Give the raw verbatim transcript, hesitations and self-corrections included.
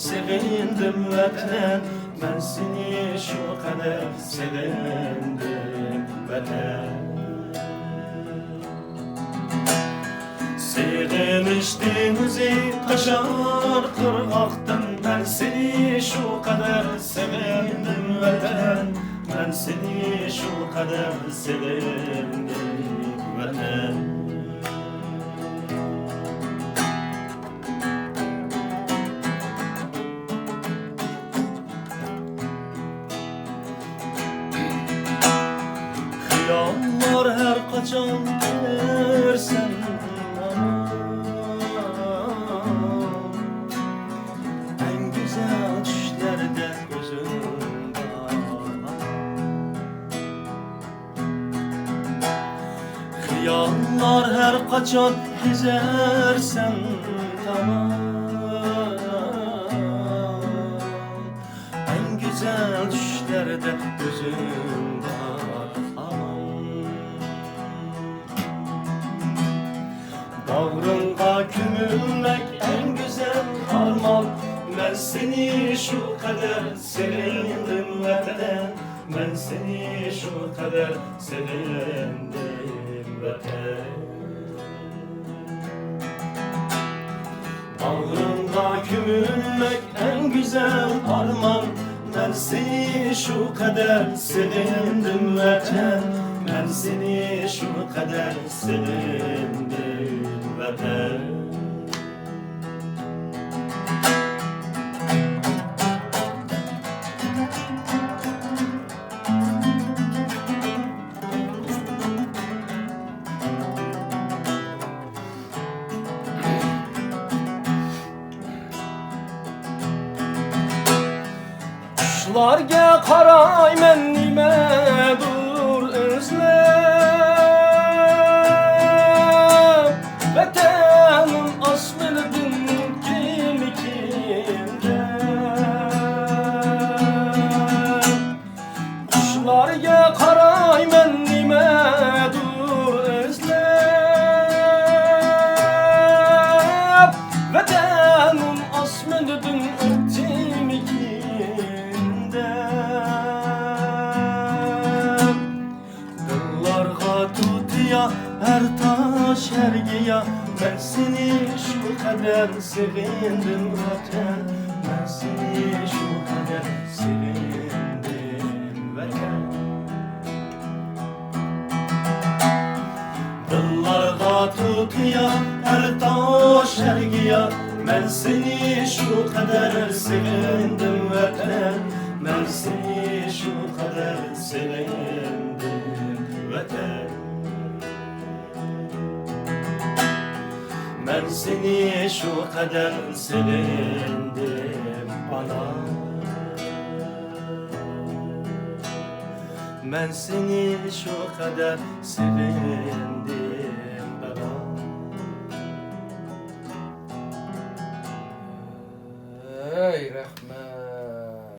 سېغىندىم ۋەتەن، مەن سېنى شۇ قەدەر سېغىندىم ۋەتەن. سېغىنىش دېڭىزى تاشار قىرغاقتىن، مەن سېنى شۇ قەدەر سېغىندىم ۋەتەن، مەن سېنى شۇ قەدەر سېغىندىم ۋەتەن. خىياللار ھەر قاچان كېلەر سەن ماڭا، ئەڭ گۈزەل چۈشلەردە ئۆزۈڭ بار. خىياللار ھەر قاچان كېزەرسەن تامان، ئەڭ گۈزەل چۈشلەردە ئۆزۈڭ بار ئامان. باغرىڭغا كۆمۈلمەك ئەڭ گۈزەل ئارمان، مەن سېنى شۇ قەدەر سېغىندىم ۋەتەن، مەن سېنى شۇ قەدەر سېغىندىم ۋەتەن. باغرىڭغا كۆمۈلمەك ئەڭ گۈزەل ئارمان، مەن سېنى شۇ قەدەر سېغىندىم ۋەتەن، مەن سېنى شۇ قەدەر سېغىندىم ۋەتەن. قۇشلارغا قارايمەن نېمەدۇر ئىزلەپ، ۋەتەننىڭ ئاسمىنىدىن كىمكىن دەپ. قۇشلارغا قارايمەن نېمەدۇر ئىزلەپ، ۋەتەننىڭ ئاسمىنىدىن ئۆتتىمىكىن دەپ. دىللارغا تۇتىيا ھەر تاش، ھەر گىيا، مەن سېنى شۇ قەدەر سېغىندىم ۋەتەن، مەن سېنى شۇ قەدەر سېغىندىم ۋەتەن. دىللارغا تۇتىيا ھەر تاش، ھەر گىيا، مەن سېنى شۇ قەدەر سېغىندىم ۋەتەن، مەن سېنى شۇ قەدەر سېغىندىم ۋەتەن. مەن سېنى شۇ قەدەر سېغىندىم ئانا، مەن سېنى شۇ قەدەر سېغىندىم دادا. ئەي رەھمەت.